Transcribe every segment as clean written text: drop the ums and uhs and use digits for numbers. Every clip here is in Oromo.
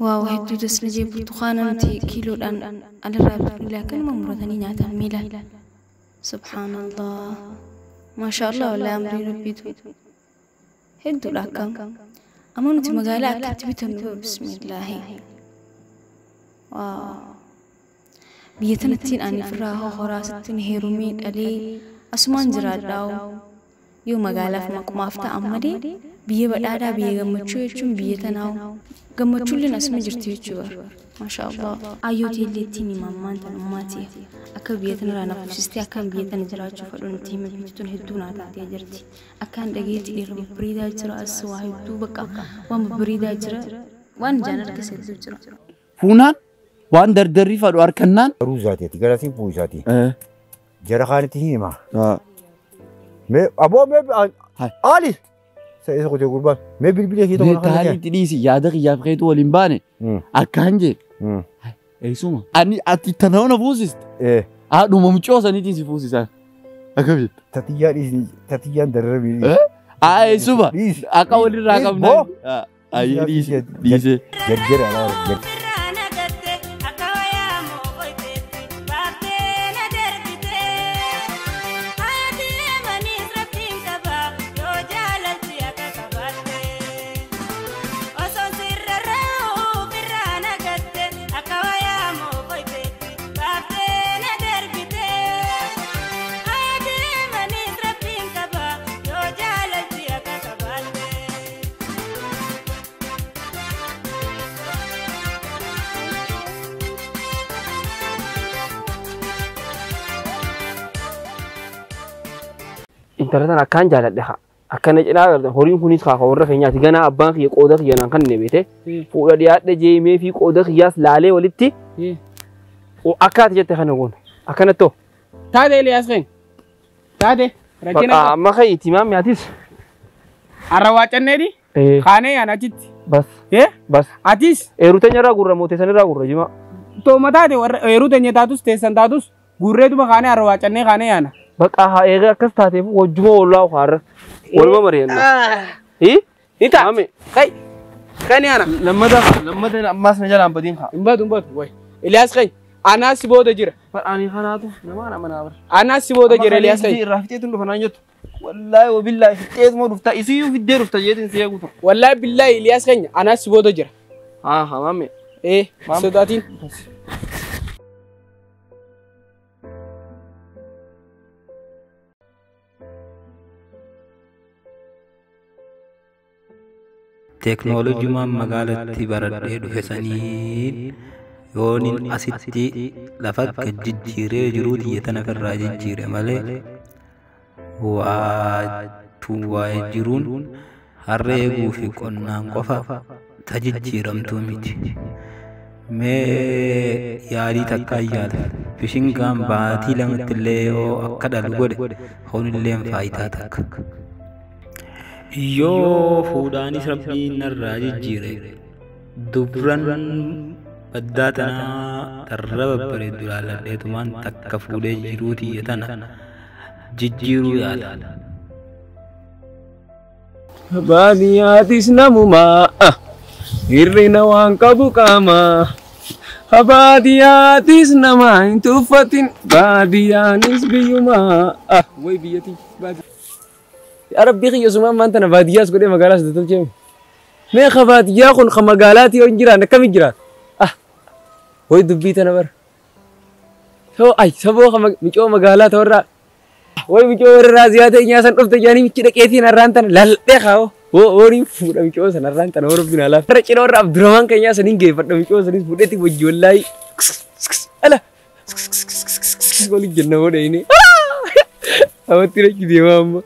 Waaw hedduu das na jee burtukaana nuti kiiloodhaan alirraa bitnu akkanuma muratanii nyaatan miilaan. Subhaanallah. Maasha Allah wallahi amrii rabbiitu hedduudha akkam. Amma nuti magaalaa akkatti bitannu bismillaahi. Waaw. Biyya tanattiin ani ofirraa horaa sittiin heerumee dhalee asumaan jiraadhaa. Yoo magaalaaf maqumaaf ta'an malee biyya badhaadhaa biyya gammachuu jechuun biyya tanaa gammachuulleen asuma jirti jechuudha. Maasha Allah. Ayyootii illee ittiin himammaan tan ummaati. Akka biyya tanarraa na qubsistee akkaan biyya tana jiraachuu fedhu nuti hima biyyi tun hedduu naa taatee jirti. Akkaan dhageetti dhiirri babbareedaa jira as waa hedduu bakka waan babbareedaa jira waan ijaan argis hedduu jira. Fuunaan waan dardarrii fadhu harkannaan. Ruuzaati garasiin fuusaati. Jara kaanitti hima. Mee aboo mee Ali. Isa qotee gurbaan mee bilbilee kee tokko Mee itti dhiisi yaada kiyyaaf keetu waliin baane akkaan jee. Eessuma. Ani ati tana na fuusiste. Haadhuma mucoo saniitiin si fuusisan. Akkam jette? Tatiyyaan dhiisi tatiyyaan dararame dhiisi. Haa eessuma. Akka walirraa qabna. Ayyee dhiise dhiise. Jarjara alaa. Intala tana akkaan jaaladhe haa. Akkana cinaa agartan horiin kunis haa warra keenyaati ganaa abbaan kiyya qooda kiyya naan kan beete. Fuudha dhiyaadhe jeemee fi qooda kiyyaas laalee walitti akka ati jette kana goona. Akkanattoo. Taate Eliyaas keenya. Taate. Rakkina. Amma ka'iiti maammi atis. Har'a waacanneeti. Kaanee yaan achitti. Bas. Bas. Atis. Eeruu teenyarraa gurra mootee sanirraa gurra jima. Tooma taate warra eeruu teenya taatus teessan taatus gurreetuma kaanee har'a waacannee kaanee yaana. Bakka haa eega akkas taateef wajjuma oolaa har'a waluma mari'anna. Ni ta'a. Kai. Kan yaana. Lammata ammaas na jalaan badiin haa. Hin badu hin badu. Wayi. Eliyaas kai. Anaas si booda jira. Ani kanaatu namaan amanaa bara. Anaas si booda jira Eliyaas kai. Irraa fixeetu dhufa naan jettu. Wallaahi wabillaahi fixeetuma dhufta isiyyuu fiddee dhufta jeetiin si eeguutu. Wallaahi billaahi Eliyaas keenya anaas si booda jira. Haa haa maame. Sodaatiin. Teeknooloojiimaan magaalatti baradhee dhufe saniin yoonin asitti lafa gad jijjiiree jiruu xiyya tana ofirraa jijjiire malee waa'ee jiruun harree eeguu fi qonnaan qofa ta jijjiiramtuu miti. Mee yaalii takka yaala. Bishingaan baatii lamatti illee yoo akka dhalu godhe hoonillee faayidaa takka. Yoo fuudhaanis rabbiin narraa jijjiire dubran baddaa tanaa tarra babbareeddu laalladheetumaan takka fuudhee jiruu tiyya tana jijjiiruu yaala. Baadiyyaattis namumaa hir'ina waan qabu qaamaa. Baadiyyaattis nama hin tuffatin baadiyyaanis biyyumaa. Wayi biyyattii baadiyyaa. Yaa Rabbii kiyya sumaan maan tana baadiyyaas godhee magaalaas tolchee. Mee ka baadiyyaa kun ka magaalaatii yoo hin jiraanne akkamiin jiraata? Wayi dubbii tana bara. Saboo ay saboo ka micoo magaalaa ta'urraa. Wayi micoo warra raaziyaa ta'e nyaasan dhufte jedhanii michi dhaqeetiin har'aan tana lal'ee kaa'oo. Horiin fuudha micoo sana har'aan tana warra binaa lafa. Warra cina warra Abdurrahmaan kan nyaasan hin geeffadha micoo sanis fuudheetti wajji wallaahi. Ala. Waliin jenna booda inni. Amatti rachi deemaa amma.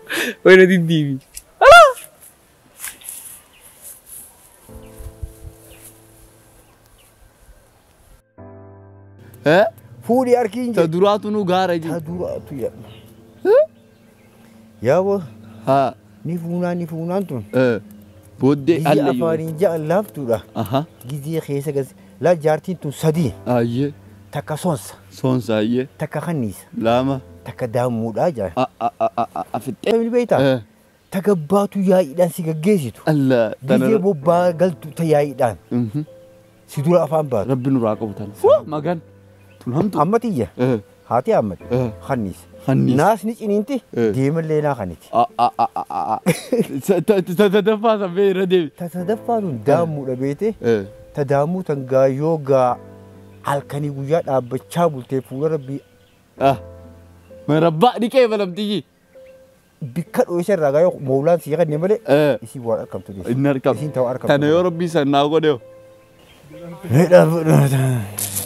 Wayi na diddiibi. Fuudhii harkiin Ta duraatu nu gaara jiru. Ta duraatu jedhama. Yaaboo. Ni fuunaan ni fuunaan tun. Booddee Gizee afaaniin ja'an laaftuudha. Gizee keessa gas laa jaartiin tun sadii. Ayyee. Takka sonsa. Sonsa ayyee. Takka kanniisa. Lama. Takka daammuudhaa jaan. Afixxee. Ni beektaa? Takka baatu yaa'iidhaan si gaggeessitu. Allah. Gizee bobbaa galtu ta yaa'iidhaan. Si dura afaan baatu. Rabbi nurraa qabu tana. Magan. Tun hamtu. Amma tiyya. Haati Ahmad. Hannis. Hannis. Naasni ciniinti deemallee naa kaniti. Tadaffaa sanbee irra deebi. Tadaffaa tun daammuudha beete. Tadaamuu tan gaayoo gaa halkanii guyyaa dhaabbachaa bultee fuula rabbii. Marabbaa dhiqee balamtiyyi. Bikka dho'isa irraa gaayoo moolaan si kanneen malee isii waan argamtu jechuudha. Inni argamu. Isiin ta'uu argamtu. Tana yoo rabbii san naa godhe.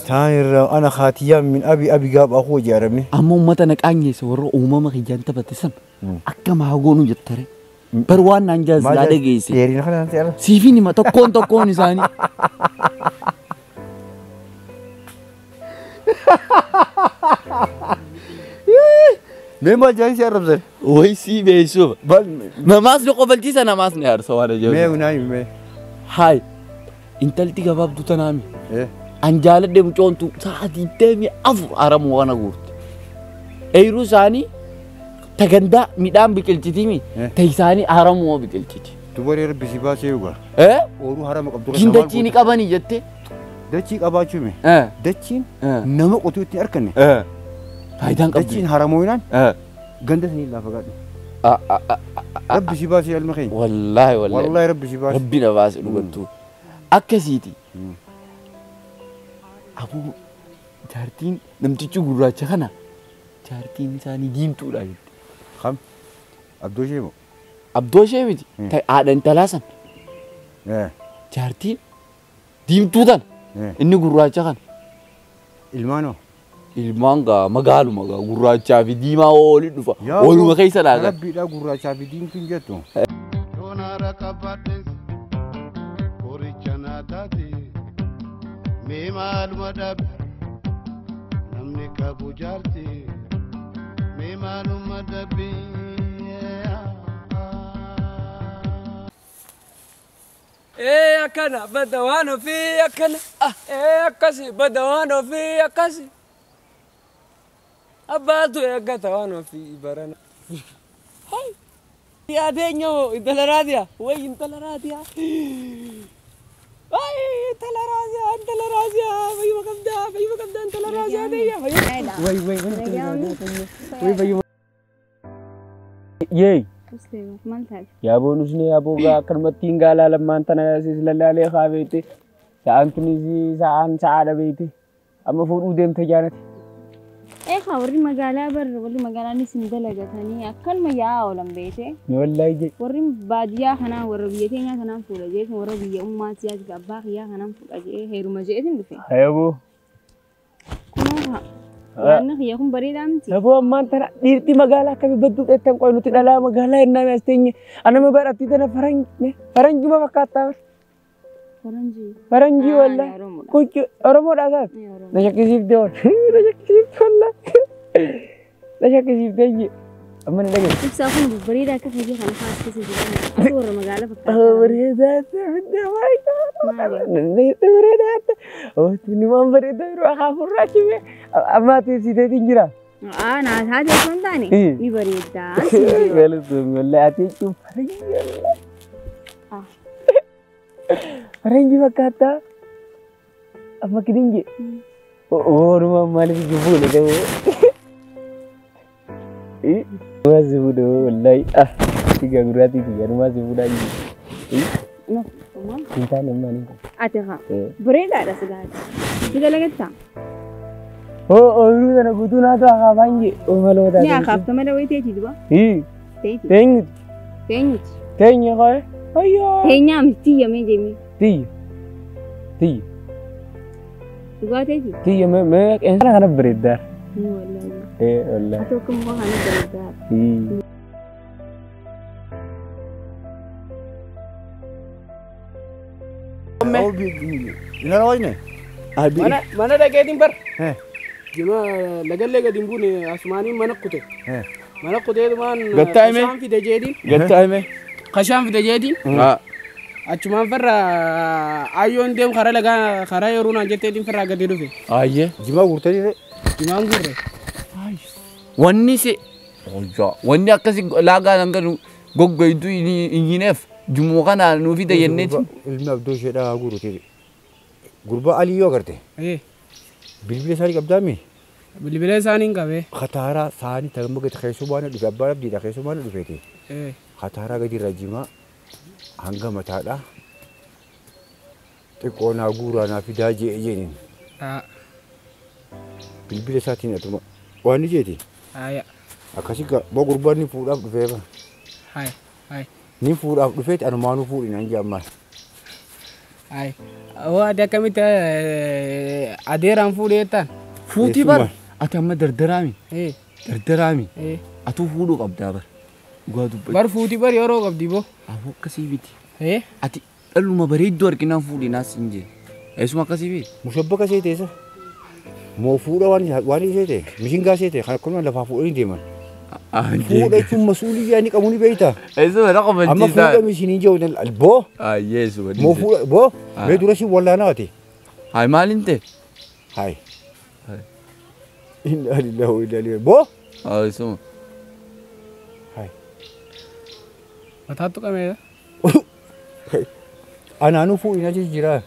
Taan irraa ana haatiyyaa min abi abi gaaf akuu ijaaramne. Amma uummata na qaanyeesse warra uumama kiyyaan taphate san akka maa goonuu jettare. Bar waan naan jaasilaa dhageesse. Dheerina kana naan seera. Siifin hima tokkoon tokkoon isaanii. Mee maal jaanii si arrabsan? Way sii beeksisuuf. Namaas ni qofalchiisa namaas ni aarsa waan ajaa'ibu. Mee naa himi mee. Haay intalti gabaabduu tanaami. An jaaladhe mucoontu sa'a 24 haramuu kana guurte. Eeruu isaanii tagandaa midhaan biqilchitiimi ta isaanii haramuu biqilchiti. Dubaree rabbi si baasee dhugaa. Ooluu harama qabdu. Kin dachii ni qabanii jettee. Dachii qabaachuu mee? Dachiin nama qotuu itti arganne. Faayidaan qabdu. Dachiin haramooyinaan ganda sanii laafa gaadhu. Rabbi si baasee ilma keenya. Wallaahi wallaahi. Wallaahi rabbi si baasee. Rabbi na baase dhugattuu. Akkasiiti. Abuu jaartiin namtichi gurraacha kana jaartiin isaanii diimtuudha jette. Kam? Abdoo ishee moo? Abdoo ishee miti. Haadha intalaa san. Jaartiin diimtuu tan inni gurraacha kana. Ilmaanoo? Ilmaan gaa magaaluma gaa gurraachaa fi diimaa waliin dhufa. Waluma keessa laaga. Rabbiidhaa gurraachaa fi diimtuun jettu. Yoonaara qabadhes qoricha naa taate mee maaluma dhabe namni qabu jaarti mee maaluma dhabe. Akkana badda waan ofii akkana akkasi badda waan ofii akkasi. Abbaatu eeggata waan ofii barana. Yaadeenyo intala raadiyaa way intala raadiyaa. Way intala raadiyaa intala raadiyaa fayyuma qabdaa fayyuma qabdaa intala raadiyaa deeyyaa fayyuma. Way way way fayyuma. Yeey. Maal taate? Yaaboo nusni yaaboo gaa akkanumatti hin gaalaa lammaan tana lallaalee haa beekte sa'aan tunis sa'aan sa'aadha beekte amma fuudhuu deemte jaanate. Eegaa warri magaalaa barra warri magaalaanis hin dalagatanii akkanuma yaa'aa oolan beekte. Wallaahi jee. Warri baadiyyaa kanaa warra biyya keenyaa kanaan fuudha jee warra biyya ummaatti yaadu abbaa kiyyaa kanaan fuudha jee heeruma jeetiin dhufe. Hayaboo. Kunoo haa. Yaadni kiyya kun bareedaa miti. Saboo ammaan tana dhiirti magaalaa akkamii badduu dheettan qoy nuti dhalaa magaalaa ennaa as teenye anama barattii tana faranjuma fakkaattaa bar. Faranjii. Faranjii wallaahi. Kuchu Oromoodhaa saas. Na shakkisiifte wal. Na shakkisiifte wallaahi. Na shakkisiifte iyyi. Amma ni dhageesse. Ibsaa kun bareedaa akka fayyii kana faas keessa jiran. Ati warra magaalaa fakkaata. Bareedaa ta'e bareedaa ta'e. Otuu waan bareedaa yeroo akaafurraa cimee amma ati siiteetiin jira. Naa taate osoo hin taane ni bareedaa. Galatoomii wallaahi ati jechuun faranjii wallaahi. Faranjii fakkaata. Amma kidinje. Ooluma maaliif jibuule ta'uu. Numaa si fuudha wallaahi. Sigaa gurraatii kiyya numaa si fuudhaa jiru. Hin taane ammaa ni. Ati haa. Bareedaadha sigaati. Si dalagattaa? Ooyiruu sana guutuu naatu akaafaan jee. Oomaloota. Ni akaafta malee wayii teetii duba? Teetii. Teenyuti. Teenyuti. Teenye qoye. Ayyoo. Teenyaa miti tiyya mee jemee. Tiyya. Tiyya. Dhugaa teetii? Tiyya mee qeensa kana bareeddaa. Ni wallaahi. Wallaahi. Ati akka muka kana bareeddaa. Mana dhaqeetiin bar. Jima lagallee gadi hin buune asumaaniin mana kute. Mana kuteetumaan kashaan fide jeetiin. Gattaa hime. Kashaan fide jeetiin. Achumaan farra ayyoon deemu karaa lagaa karaa yeroo naan jetteetiin farra gadi dhufe. Ayyee. Jimaa guurtanii ta'e. Jimaan guurre. Wanni si wanni akkasi laagaa hanga goggoitu injineef jumuu kana nuu fida jenneeti. Ilmi abdoo isheedhaa haa guuru ta'e. Gurbaa Alii yoo agarte. Bilbila isaanii qabdaami? Bilbila isaanii hin qabee. Kataaraa saanii tagama gadi keessumaa na dhufe abbaan abdiidha keessumaa na dhufeeti. Kataaraa gadi irraa jimaa hanga mataadha. Xiqqoo naa guuraa naa fidaa jee jeeniin. Bilbila isaatiin atuma waan ni jeeti. Akkasii boo gurbaan ni fuudhaaf dhufee. Ni fuudhaaf dhufeeti anumaanuu fuudhi naan jee ammaan. Hoo ati akkamitti adeeraan fuudhee jettaan? Fuutii bar ati amma dardaraami. Dardaraami. Atuu fuudhuu qabdaa bar. Dhugaa dubbachuu. Bar fuutii bar yeroo qabdi boo. Aboo akkasii miti. Ati dhaluma bareedduu arginaan fuudhinaas hin jee. Eessuma akkasii miti. Mushabbaka see teessa. Moo fuudha waan ishee ta'e mishingaa see ta'e kan akkanuma lafaa fuudhanii deeman. Fuudha jechuun masuuliyyaa inni qabu ni beektaa. Eessuma na qofachiisaa. Amma fuudha mishinii jiru boo. Yeesuma. Moo fuudha boo mee dura si wallaanaa ati. Hayi maaliin ta'e? Hayi. Inna lillahi wa inna ilaihi boo. Eessuma. Hayi. Mataattu qabeera. Anaanuu fuudhina jijjiiraa.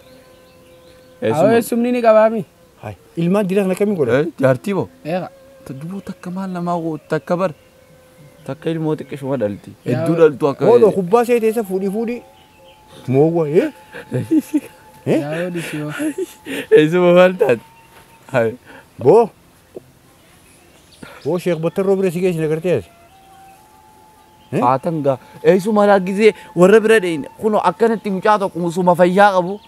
Awwa eessumni ni qabaami. Hayi ilmaan dira kana kamiin godha? Jaartii boo. Eega. Duboo takka maal namaa gootu takka bar takka ilmoo xiqqishuma dhalti. Hedduu dhaltu akka. Hooloo kubbaa see teessa fuudhii fuudhii. Moowwa ee. Yaa'oo dhisiyoo. Eessuma maal taate? Hayi. Boo. Boo Sheekh Battarroo bira si geessina gartee ati. Haatan gaa eessuma laagisee warra bira dheeyne kunoo akkanatti mucaa tokko musuma fayyaa qabu.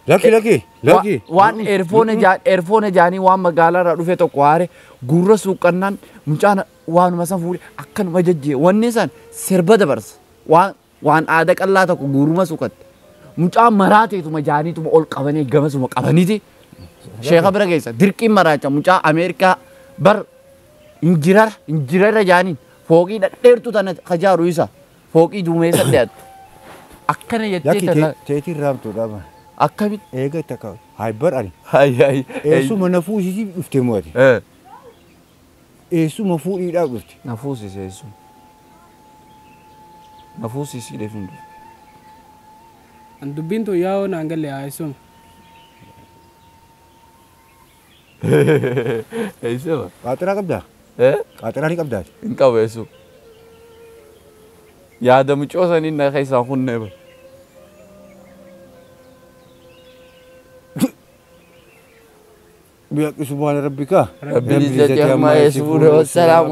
Lakki lakki lakki. Waan eerfoona jaanii waan magaalaarraa dhufe tokko haare gurra suuqannaan mucaan waanuma san fuudhe akkanuma jajjee wanni san sirba dabarsa waan aadaa qallaa tokko gurruma suuqatte mucaan maraateetuma jaaniituma ol qabanii gamasuma qabaniiti sheeka bira geessa dirqiin maraacha mucaa Ameerikaa bar injirara jaaniin fooqii dhadheertu tana kajaaru isa fooqii duumeessa dhiyaattu akkana jettee tana. Teetiin raamtuudha bara. Akkamitti? Eega takka hayi bar ani. Hayi hayi. Eessuma na fuusisii dhuftee mo'ate. Eessuma fuudhiidhaaf dhufte. Na fuusise eessuma. Na fuusisii dheefin dhufe. An dubbiin tun yaa'oo naan galle haa eessuma. Eessuma. Qaaxiraa qabdaa? Qaaxiraa ni qabdaa? Hin qabu eessuma. Yaada mucoo saniin na keessaa kunnee bara. بحق سبحان ربك رب العزة عما يصفون والسلام.